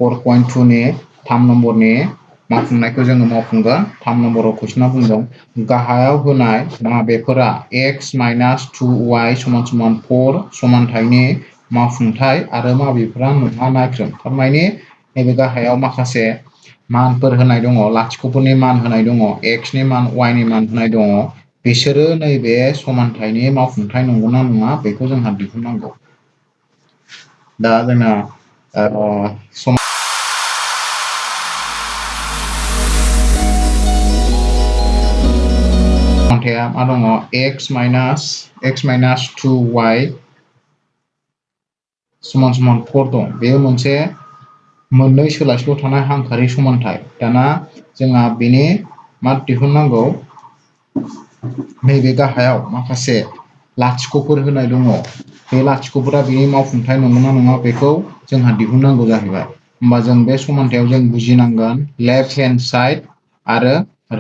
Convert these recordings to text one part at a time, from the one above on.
4.2 नि 3 नम्बरनि मावफुंनायखौ जोङो मावफुंगोन 3 नम्बराव कुइसना बुंदों गाहायाव होनाय माबेफोरा x माइनास 2y समान समान 4 समानथायनि मावफुंथाय आरो माबेफोरा नङा नायग्रोम थारमाने नैबे गाहायाव माखासे मानफोर होनाय दङ लाथिख'फोरनि मान होनाय दङ x नि मान y नि मान होनाय दङ बिसोरो नैबे समानथायनि मावफुंथाय नंगौना नङा बेखौ जोंहा दिहुननांगौ दा जोंना समानथाया मा दङ x माइनास 2y समान समान 4 दं बेयो मोनसे मोननै सोलायस्ल' थानाय हांखारि समानथाय दाना जोंहा बेनि मा दिहुननांगौ नैबे गाहायाव माखासे लाथिख'फोर होनाय दङ बे लाथिख'फोरा बेनि मावफुंथाय नंगौना नङा बेखौ जोंहा दिहुननांगौ जाहैबाय होमबा जों बे समानथायाव जों बुजिनांगोन लेफ्ट हेन्ड साइड आरो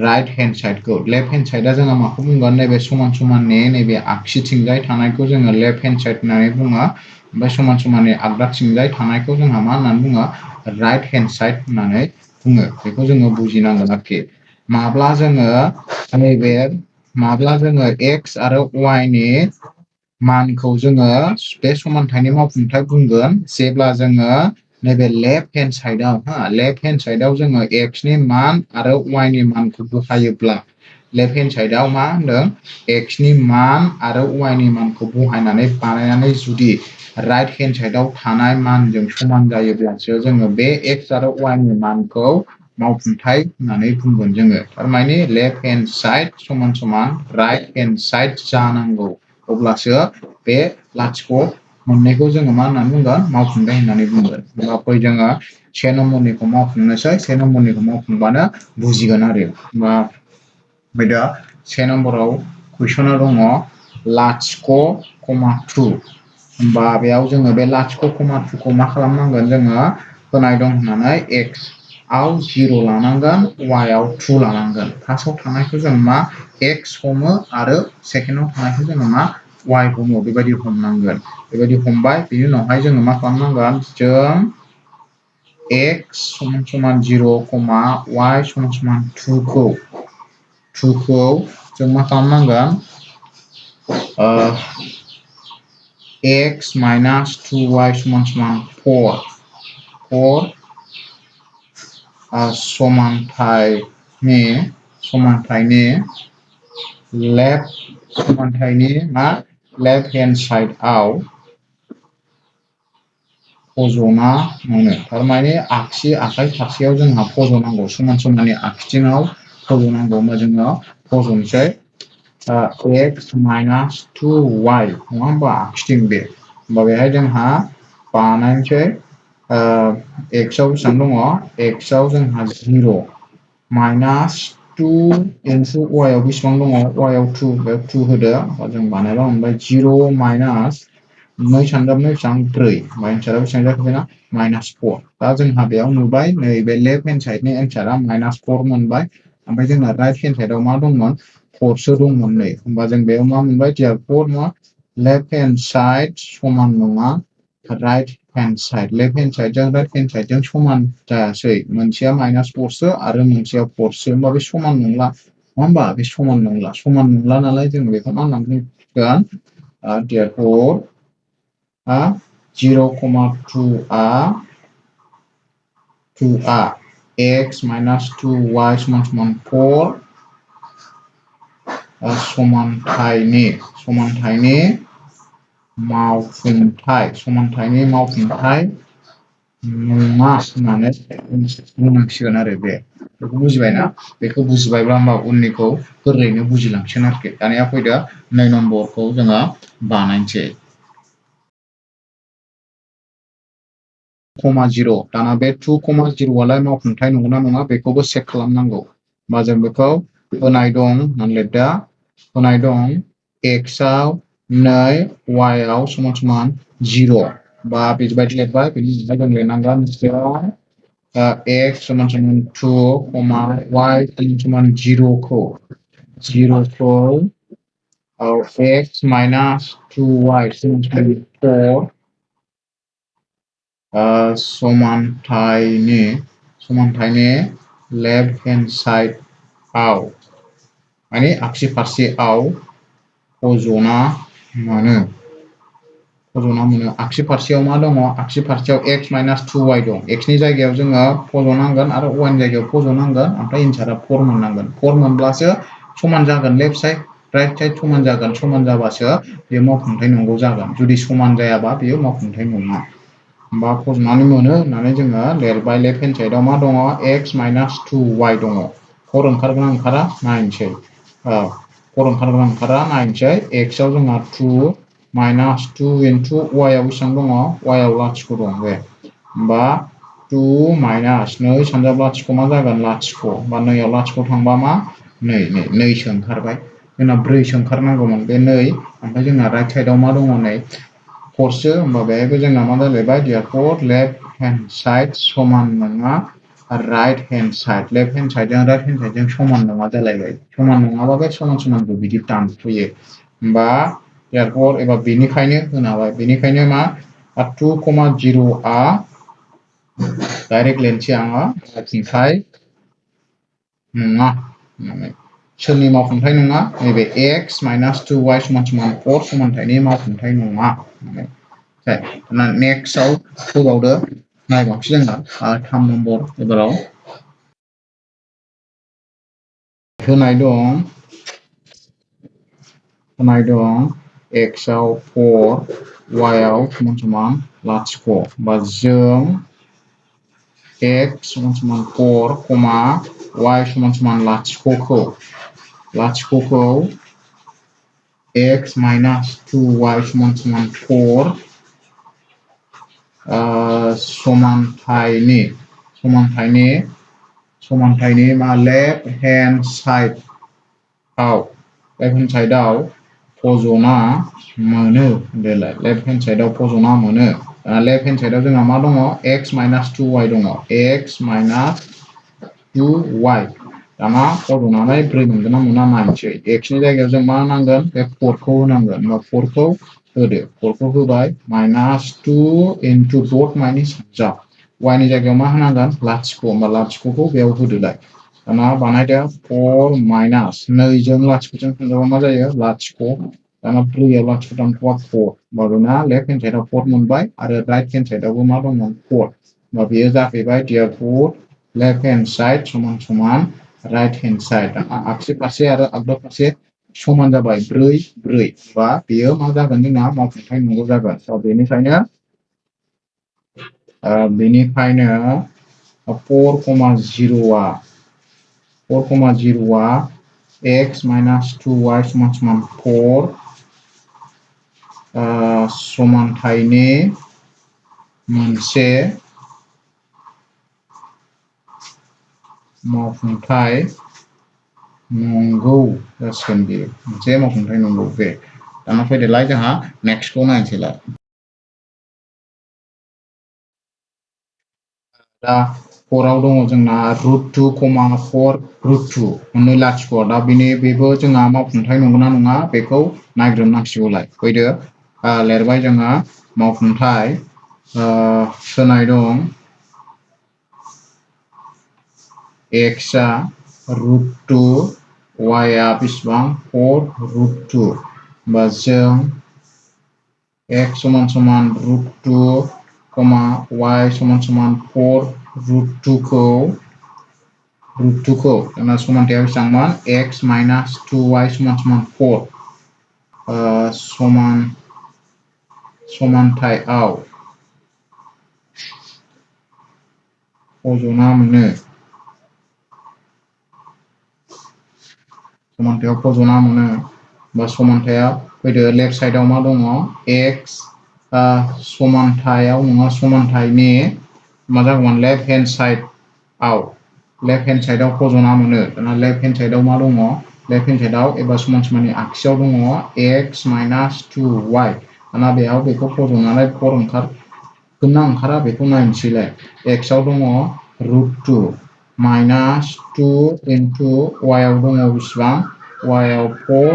राइट हेन्ड साइडखौ लेफ्ट हेन्ड साइडआ जोंहा माखौ बुंगोन नैबे समान समाननि नैबे आगसिथिंजाय थानायखौ जोङो लेफ्ट हेन्ड साइड होननानै बुङो ओमफ्राय समान समाननि आगदाथिंजाय थानायखौ जोंहा मा होननानै बुङो राइट हेन्ड साइड होननानै बुङो बेखौ जोङो बुजिनांगोन आरोखि माब्ला जोङो x आरो y नि मानखौ जोङो बे समानथायनि मावफुंथाय बुंगोन जेब्ला जोङो नैबे लेफ्ट हेन्ड साइडआव जोङो x नि मान आरो y नि मानखौ बहायोब्ला लेफ्ट हेन्ड साइडआव मा होनदों x नि मान आरो y नि मानखौ बहायनानै बानायनानै जुदि राइट हेन्ड साइडआव थानाय मानजों समान जायोब्लासो जोङो बे x आरो y नि मानखौ मावफुंथाय होननानै बुंगोन जोङो थारमाने लेफ्ट हेन्ड साइड समान समान राइट हेन्ड साइड जानांगौ अब्लासो बे लाथिख' मोननैखौ जोङो मा होननानै बुंगोन मावफुंथाय होननानै बुंगोन होमबा फै जोङो 6 नम्बरनिखौ मावफुंनोसै 6 नम्बरनिखौ मावफुंबानो बुजिगोन आरो होमबा दा 6 नम्बराव कुइसना दङ लाथिख' कमा 2 होमबा बेयाव जोङो बे लाथिख' कमा 2 खौ मा खालामनांगोन जोङो होनाय दं होननानै x आव 0 लानांगोन y आव 2 लानांगोन फार्स्टआव थानायखौ जों मा x हमो आरो सेकेन्डआव थानायखौ जोङो मा y हमो बेबायदि हमनांगोन बेबायदि हमबाय बेनि उनावहाय जोङो मा खालामनांगोन जों x समान समान 0 कमा y समान समान 2 खौ जों मा खालामनांगोन x माइनास 2y समान समान 4 समानथायनि लेफ्ट हेन्ड साइडआव फज'ना मोनो थारमाने आगसि आखाइ फारसेयाव जोंहा फज'नांगौ समान समाननि आगसिथिङाव फज'नांगौ होमबा जोङो फज'नोसै x माइनास 2y नङा होमबा आगसिथिं बे होमबा बेहाय जोंहा बानायनोसै x आव बेसेबां दङ x आव जोंहा 0 माइनास 2 इनटु y आव बेसेबां दङ y आव 2 बेयाव 2 होदो होमबा जों बानायबा मोनबाय 0 माइनास 2 सानजाब 4 एन्सारा बेसेबां जाखो जोंना माइनास 4 दा जोंहा बेयाव नुबाय नैबे लेफ्ट हेन्ड साइडनि एन्सारा माइनास 4 मोनबाय ओमफ्राय जोंना राइट हेन्ड साइडआव मा दंमोन 4 सो दंमोन नै होमबा जों बेयाव मा मोनबाय therefore मा लेफ्ट हेन्ड साइड समान नङा right hand side left hand साइडजों राइट हेन्ड साइडजों समान जायासै मोनसेया माइनास 4 सो आरो मोनसेया 4 सो होमबा बे समान नंला नङा होमबा बे समान नंला नालाय जों बेखौ मा होननानै बुंगोन therefore 0,2a x minus 2y समान समान 4 समानथायनि मावफुंथाय नङा होननानै बुंनांसिगोन आरो बेखौ बुजिबायना बेखौ बुजिबायब्ला होमबा उननिखौ गोरलैयैनो बुजिलांसिगोन आरोखि दानिया फैदो 2 नम्बरखौ जोङो बानायनोसै 2,0 दाना बे 2,0 आलाय मावफुंथाय नंगौना नङा बेखौबो चेक खालामनांगौ होमबा जों बेखौ होनाय दं होननानै लिरदो होनाय दं x आव 2 y आव समान समान 0 बा बेबायदि लिरबाय बेनि उनाव जों लिरनांगोन x समान समान 2, y समान 0 खौ x minus 2y समान समान 4 समानथायनि लेफ्ट हेन्ड साइडआव माने आगसि फारसेआव फजना मोनो आगसि फारसेयाव मा दङ आगसि फारसेयाव x माइनास 2y दं x नि जायगायाव जोङो फजनांगोन आरो y नि जायगायाव फजनांगोन ओमफ्राय एन्सारा 4 मोननांगोन 4 मोनब्लासो समान जागोन लेफ्ट साइड राइट साइड समान जागोन समान जाबासो बेयो मावफुंथाय नंगौ जागोन जुदि समान जायाबा बेयो मावफुंथाय नङा होमबा फजनानै मोनो होननानै जोङो लिरबाय लेफ्ट हेन्ड साइडआव मा दङ x माइनास 2y दङ 4 ओंखारगोन ओंखारा नायनोसै 4 ओंखारगोन ओंखारा नायनोसै x आव जोंहा 2 माइनास 2 इनटु y आव बेसेबां दङ y आव लाथिख' दं बे होमबा 2 माइनास 2 सानजाब लाथिख' मा जागोन लाथिख' होमबा 2 आव लाथिख' थांबा मा 2 सो ओंखारबाय जोंना 4 सो ओंखारनांगौमोन बे 2 ओमफ्राय जोंना राइट साइडआव मा दङ नै 4 सो होमबा बेहायबो जोंना मा जालायबाय therefore लेफ्ट हेन्ड साइड समान नङा right hand side left hand साइडजों राइट हेन्ड साइडजों समान नङा जालायबाय समान नङाबा बे समान समानखौ बिदि दानस'यो होमबा therefore एबा बेनिखायनो होनो हाबाय बेनिखायनो मा 2,0 डाइरेक्ट लिरनोसै आङो मावफुंथाय नङा होननानै सोरनि मावफुंथाय नङा नैबे x माइनास 2y समान समान 4 समानथायनि मावफुंथाय नङा होननानै नेक्स्टआव होबावदो नायबावनोसै जोंना 3 नम्बर एबाराव होनाय दं x आव 4 y आव समान समान लाथिख' बा जों x समान समान 4, y समान समान लाथिख'खौ x माइनास 2y समान समान 4 समानथायनि मा लेफ्ट हेन्ड साइडआव फजना मोनो देलाय लेफ्ट हेन्ड साइडआव फजना मोनो लेफ्ट हेन्ड साइडआव जोंहा मा दङ x माइनास 2y दङ x माइनास 2y दाना फजनानै 4 मोनगोन ना मोना नायनोसै x नि जायगायाव जों मा नांगोन बे 4 खौ होनांगोन होमबा 4 खौ होदो 4 खौ होबाय माइनास 2 इनटु डट माइनि सानजा y नि जायगायाव मा होनांगोन लाथिख' होमबा लाथिख'खौ बेयाव होदोलाय दाना बानायदो 4 माइनास 2 जों लाथिख'जों थांजाबा मा जायो लाथिख' दाना 3 आव लाथिख' दानख'बा 4 होमबा बेना लेफ्ट हेन्ड साइडआव 4 मोनबाय आरो राइट हेन्ड साइडआवबो मा दंमोन 4 होमबा बेयो जाफैबाय therefore लेफ्ट हेन्ड साइड समान समान राइट हेन्ड साइड आगसि फारसे आरो आगदा फारसे समान जाबाय 4 4 बा बेयो मा जागोन जोंना मावफुंथाय नंगौ जागोन बेनिखायनो 4,0 x माइनास 2y समान समान 4 समानथायनि मोनसे मावफुंथाय नंगौ जासिगोन बेयो मोनसे मावफुंथाय नंगौ बे दाना फैदोलाय जोंहा नेक्स्टखौ नायनोसैलाय दा 4 आव दङ जोंना √2, 4 √2 मोननै लाथिख' दा बेबो जोंहा मावफुंथाय नंगौना नङा बेखौ नायग्रोमनांसिगौलाय फैदो लिरबाय जोङो मावफुंथाय होनाय दं x आ √2 y आ बेसेबां 4 √2 होमबा जों x समान समान √2, y समान समान 4 √2 खौ जोंना समानथाया बेसेबांमोन x माइनास 2y समान समान 4 समानथायाव फजना मोनो बा समानथाया फैदो लेफ्ट साइडआव मा दङ x समानथायाव नङा समानथायनि मा जागौमोन लेफ्ट हेन्ड साइडआव फजना मोनो दाना लेफ्ट हेन्ड साइडआव मा दङ लेफ्ट हेन्ड साइडआव एबा समान समाननि आगसियाव दङ x माइनास 2y दाना बेयाव बेखौ फजनानै 4 ओंखारगोन ना ओंखारा बेखौ नायनोसैलाय x आव दङ √2 माइनास 2 इनटु y आव दङ बेसेबां y आव 4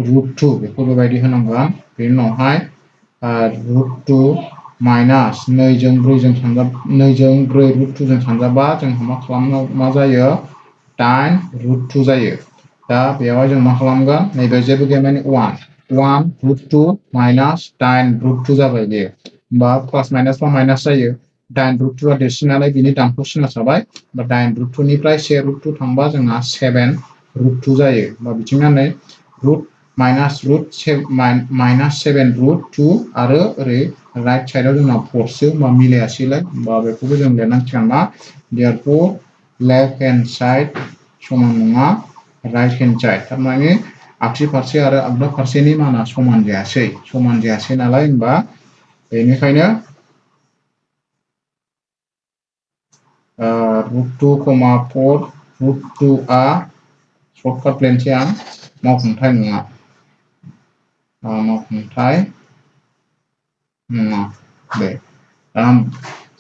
√2 बेखौ बेबायदि होनांगोन बेनि उनावहाय √2 माइनास 2 जों 4 जों सानजाबा 2 जों 4 रुट 2 जों सानजाबा जोंहा मा खालामनो मा जायो 8 रुट 2 जायो। दा बेवहाय जों मा खालामगोन नैबे जेबो गैया माने 1 रुट 2 माइनास 8 रुट 2 जाबाय बे होमबा प्लास माइनास बा माइनास जायो 8 रुट 2 आ देरसिन नालाय बिनि दामखौ सिना साबाय होमबा 8 रुट 2 निफ्राय 1 रुट 2 थांबा जोंहा 7 रुट 2 जायो होमबा बिथिंना नै रुट माइनास 7 रुट 2 आरो ओरै राइट साइडआव जोंना 4 सो होमबा मिलायासैलाय होमबा बेखौबो जों लिरनांसिगोन मा therefore लेफ्ट हेन्ड साइड समान नङा राइट हेन्ड साइड थारमाने आगसि फारसे आरो आगदा फारसेनि माना समान जायासै नालाय होमबा बेनिखायनो रुट 2, 4 रुट 2 आ सर्टकाट लेनसै आं मावफुंथाय नङा मावफुंथाय नङा बे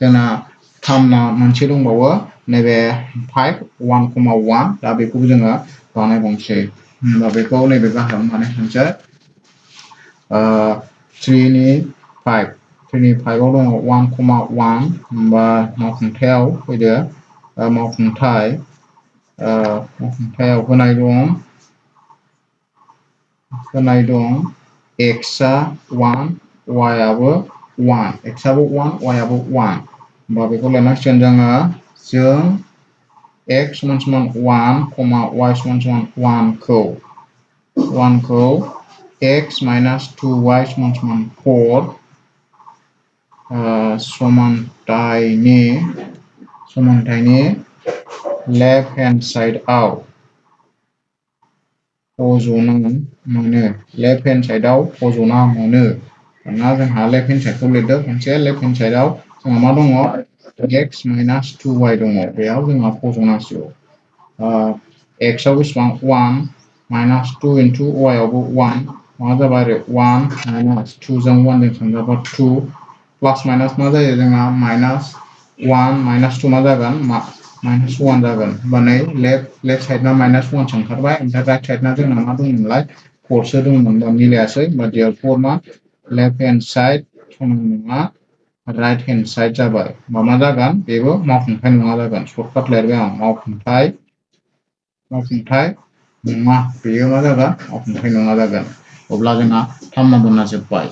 जोंना थामना मोनसे दंबावो नैबे 5 1,1 दा बेखौबो जोङो बानायबावनोसै होमबा बेखौ नैबे गाहायाव बानायखानोसै 3 नि 5 आव दङ 1,1 होमबा मावफुंथायाव फैदो मावफुंथायाव होनाय दं x आ 1 y आबो 1 x आबो 1 y आबो 1 होमबा बेखौ लिरनांसिगोन जों x = 1, y = 1 खौ x - 2y = 4 समानथायनि लेफ्ट हेन्ड साइडआव फजना मोनो दाना जोंहा लेफ्ट हेन्ड साइडखौ लिरदो खनसे लेफ्ट हेन्ड साइडआव जोंहा मा दङ x - 2y दङ बेयाव जोंहा फजनांसिगौ x आव बेसेबां 1 - 2 * y आवबो 1 मा जाबाय आरो 1 - 2 जों 1 जों सानजाबा 2 प्लास माइनास मा जायो जोंहा -1 - 2 मा जागोन -1 जागोन होमबा नै लेफ्ट साइडना -1 सो ओंखारबाय ओमफ्राय राइट साइडना जोंना मा दंमोनलाय 4 सो दंमोन होमबा मिलायासै होमबा therefore मा लेफ्ट हेन्ड साइड समान नङा राइट हेन्ड साइड जाबाय होमबा मा जागोन बेबो मावफुंथाय नङा जागोन सर्टकाट लिरबाय आं मावफुंथाय नङा बेयो मा जागोन मावफुंथाय नङा जागोन अब्ला जोंहा 3 नम्बरना जोब्बाय।